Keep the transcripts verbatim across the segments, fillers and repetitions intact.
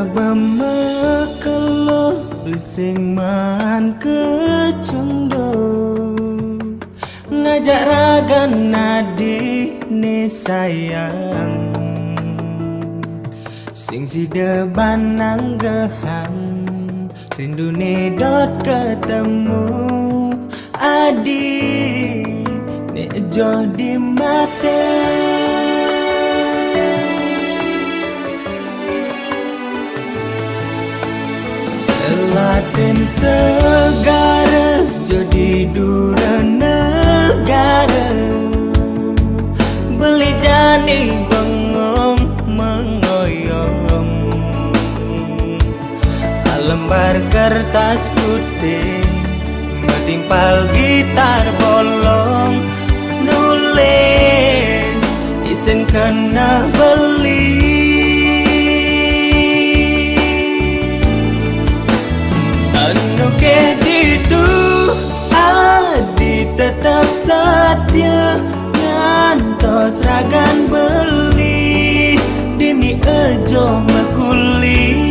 Bemekelo lising man kecunduk, ngajak ragan nadi ni sayang. Sing sida banang gehang, rindu ni dot ketemu. Adi, ni joh di mata. Selatin segara, joh di dura negara. Beli jani bengong mengoyong. Alembar kertas putih, metimpal gitar bolong, nulis isin kena beli. Anu ke ditu, Adi tetap setia, ngantos ragan beli, dini ejo mekuli.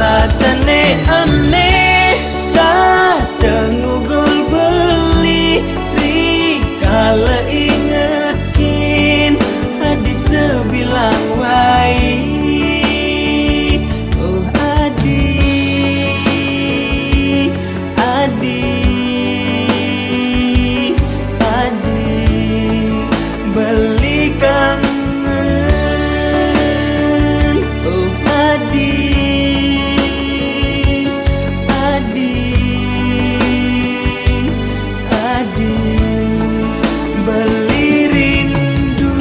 Rasane aneh, dah tengugul beli, rikala ingetkin, Adi sebilang wai. Oh, Adi, Adi, Adi, beli kangen. Oh, Adi, Adi, Adi, beli rindu.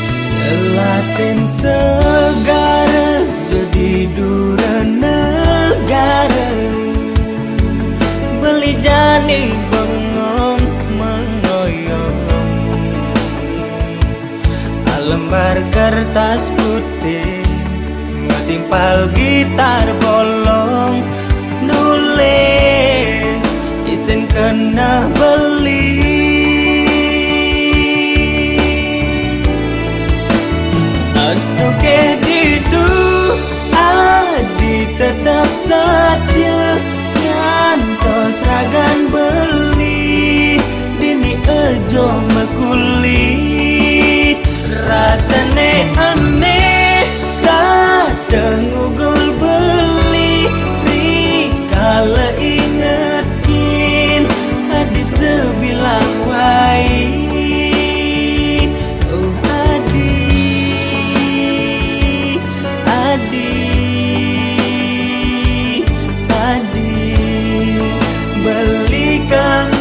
Selatin segara, joh di dura negara. Beli jani bengong mengoyong. Alembar kertas putih, metimpal gitar bolong, nulis isin kena beli. Anu ke ditu, Adi tetap setia, ngantos ragan beli, dini ejo mekuli. Rasane aneh, dah tengugul beli, rikala ingetkin, Adi sebilang wai. Oh, Adi, Adi, Adi, beli kangen.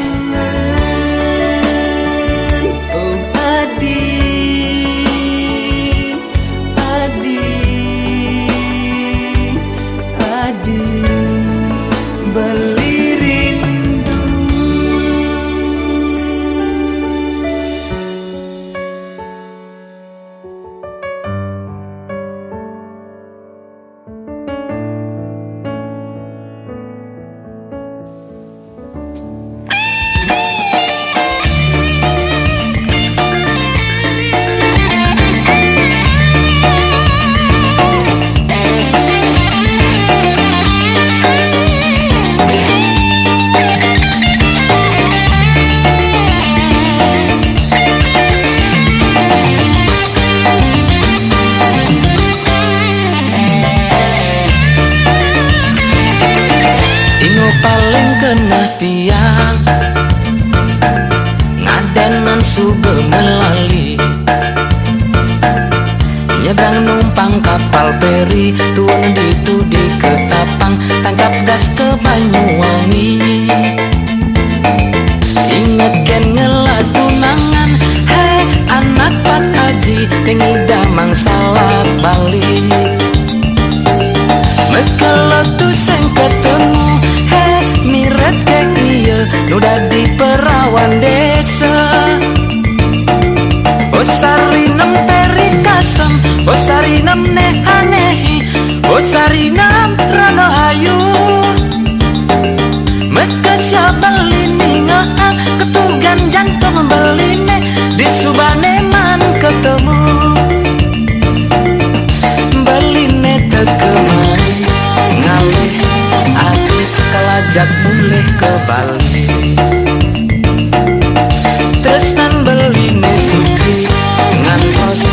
Oh, Adi, Adi, Adi, beli rindu. Ingo paling keneh tiang, ngadenan suba melali. Nyebrang numpang kapal peri, tuun ditu di Ketapang, tancap gas ke Banyuwangi. Inget ken ngela tunangan, hei anak Pak Aji, tengida mangsalat Bali. Mekel Desa. O sarinem teri kasem, o sarinem nehanehi, o sarinem rono ayu. Mekesya beli ninga ketugan jantung beline, di subane man ketemu. Beline tekemai ngalih ati, kalajat mulih ke Bali. Tresnan beline suci ngantos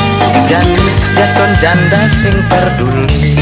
jani, yaston janda sing perduli.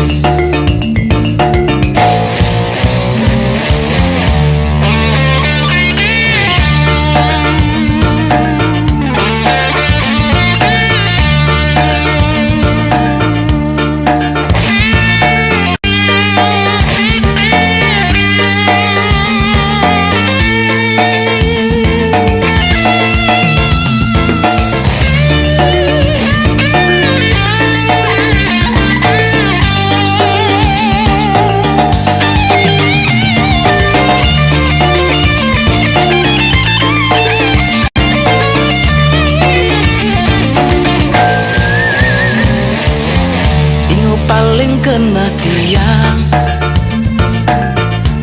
Ingu paling keneh tiang,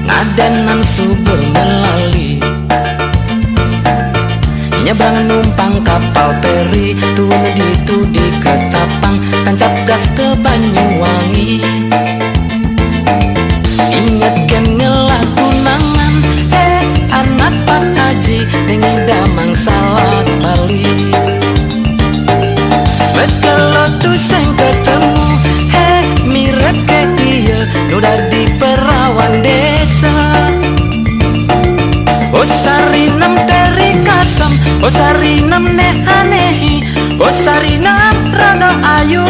ngadenan suba melali. Nyebrang numpang kapal peri, tuun ditu di Ketapang, tancap gas ke Banyuwangi. Inget ken ngelah tunangan, eh, anak Pak Haji, neng ida mangsalat Bali. Bekelo tusing ketemu, eh, mirep ke iya, nu dadi perawan desa. O sarinem teri kasem, o sarinem nehanehi, o sarinem rono ayu.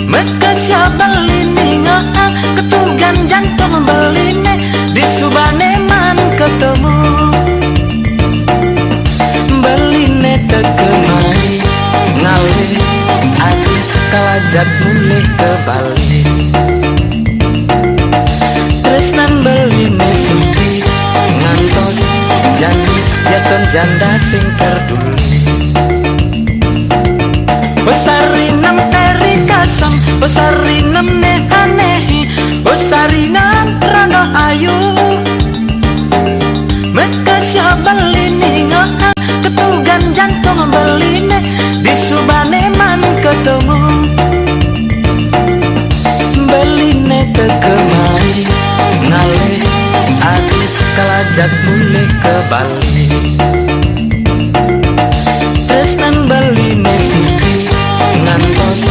Mekesya beli ninga ketugan jantung beline, di subane man ketemu. Beline tekemai ngalih ati, kalajat mulih ke Bali. Tresnan beline suci ngantos jani, yaston janda sing perduli. Pesarinem teri kasem, pesarinem nehanehi, pesarinem rono ayu. Mekesya beli ninga ketugan jantung beline, di subane man ketemu. Beline tekemai ngalih ati, kalajat mulih ke Bali. Tresnan beline suci ngantos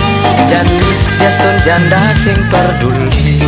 jani, yaston janda sing perduli.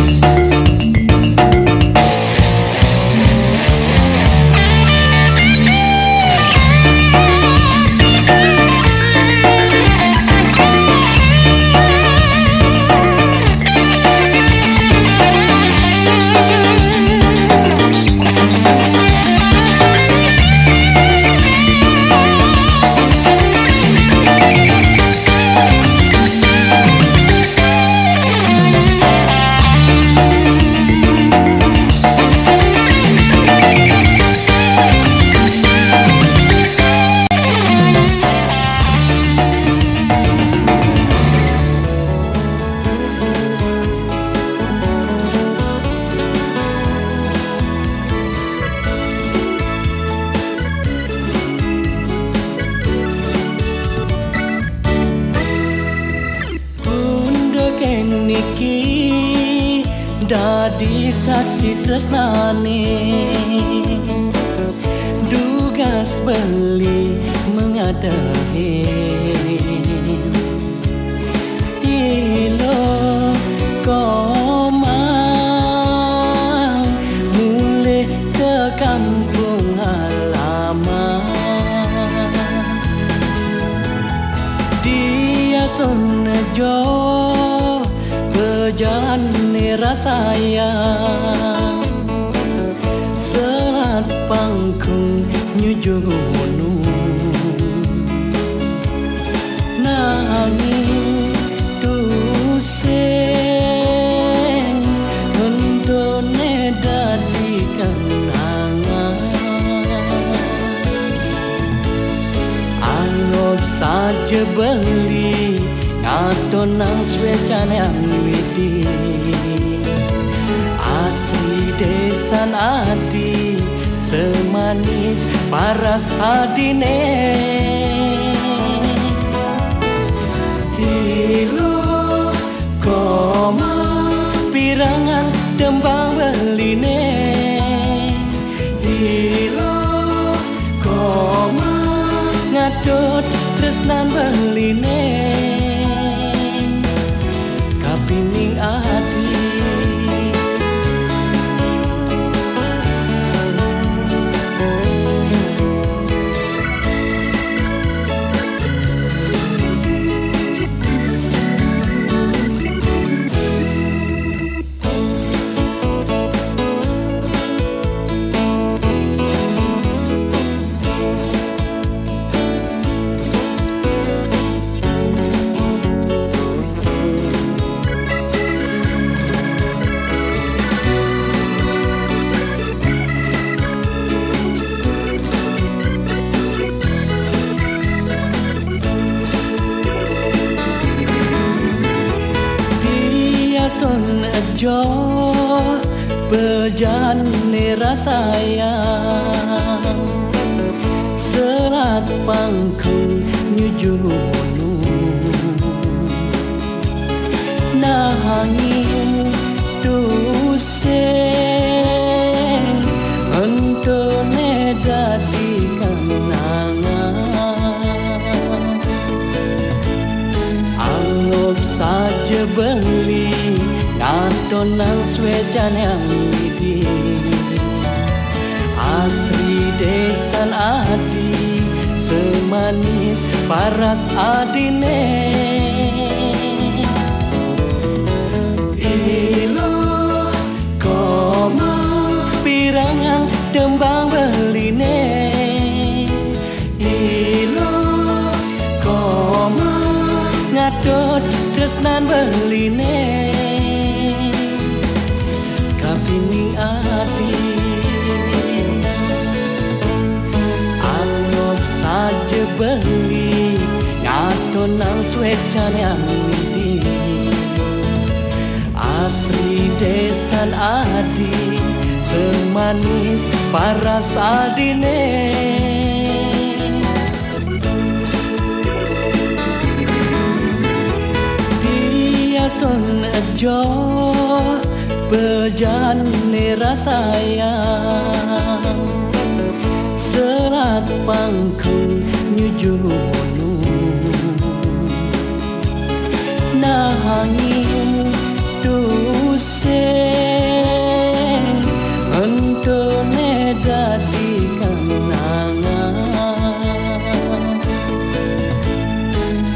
Unduk niki dadi saksi tresnane, dugas beli mengadehi. Ilo komang mulih ke kampung halaman. Diastun jo bejalan rasaya, selat pangkung nyujung gunung. Nanging tusing entone dadi kenangan. Aja beli ngatonang swécan yang widi. Asri désan ati semanis paras adiné. Ilo koma pirangan tembang beliné. Ilo koma ngatut tresnan beliné. Kapining ati. Piaston ejo pejan nera sayang. Selat pangkung nyuju ngunu. Nanging tusing entone dadi kenangan. Anggap saja beli ngatonang swécan yang widi. Asri désan ati semanis paras adiné. Ilo koma pirangan tembang beliné. Ilo koma ngatut tresnan beliné. Kapining ati. Anggap saja beli ngatonang swécan yang widi. Asri désan ati semanis paras adiné. Piaston ejo pejan nera sayang. Selat pangkung nyuju ngunu. Nanging tusing entone dadi kenangan.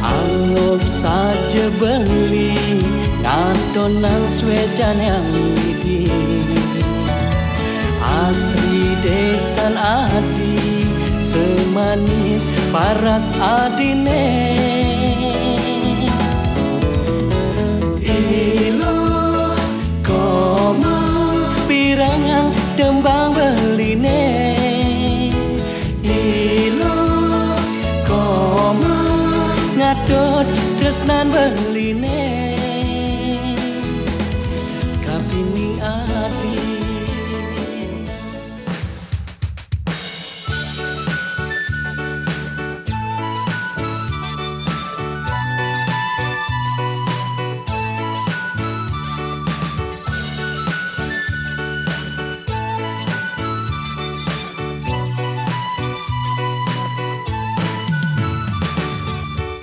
Anggap saja beli ngatonang swécan yang widi. Asri désan ati semanis paras adiné. Ilo koma pirangan tembang beliné. Ilo koma ngatut tresnan beliné. Kapining ati.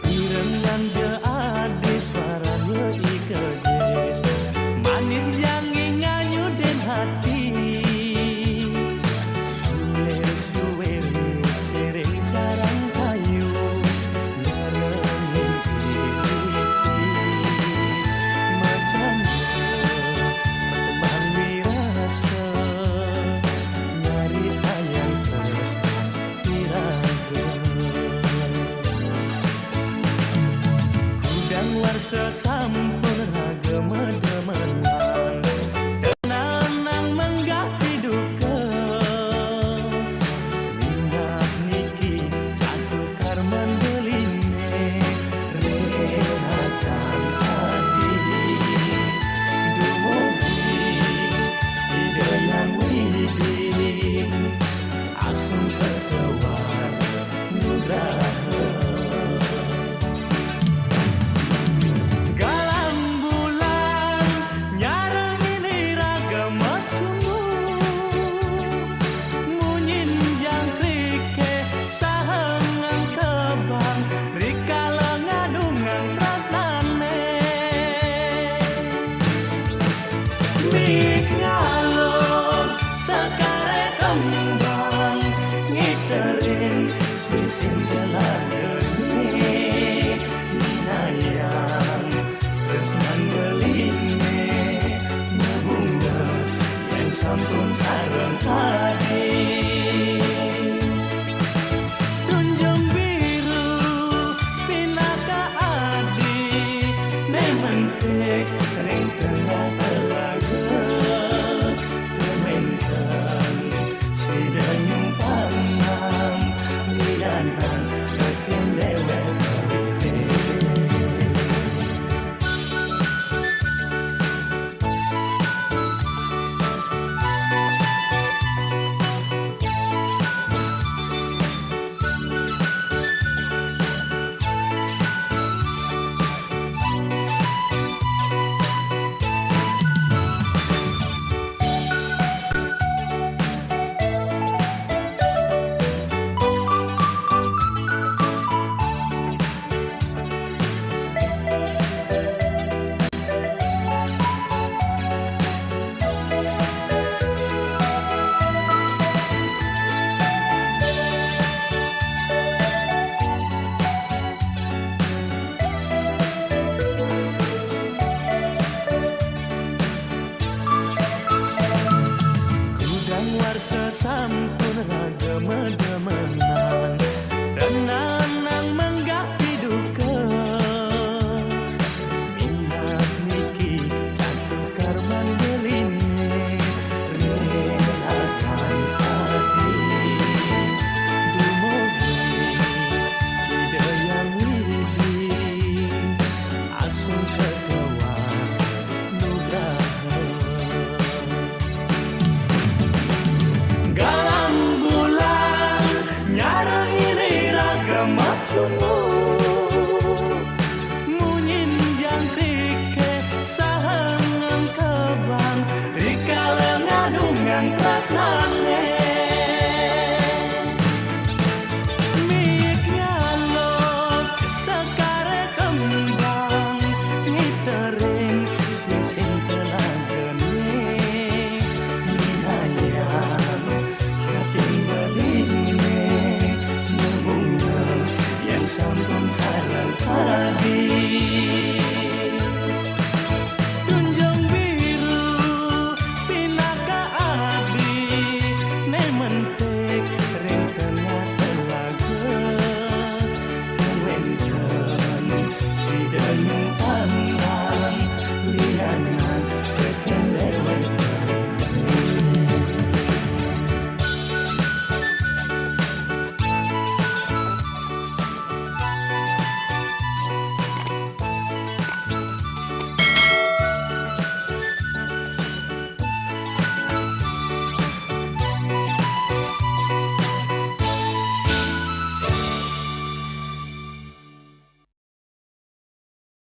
Ireng nganja adi suaranya ikejes, manis jangi nganyuden hati. Suler suwer cereng carang kayu, nyarengin iti macam berteman wirasa, nyari tayang terus iraga. Gudang warsa sampun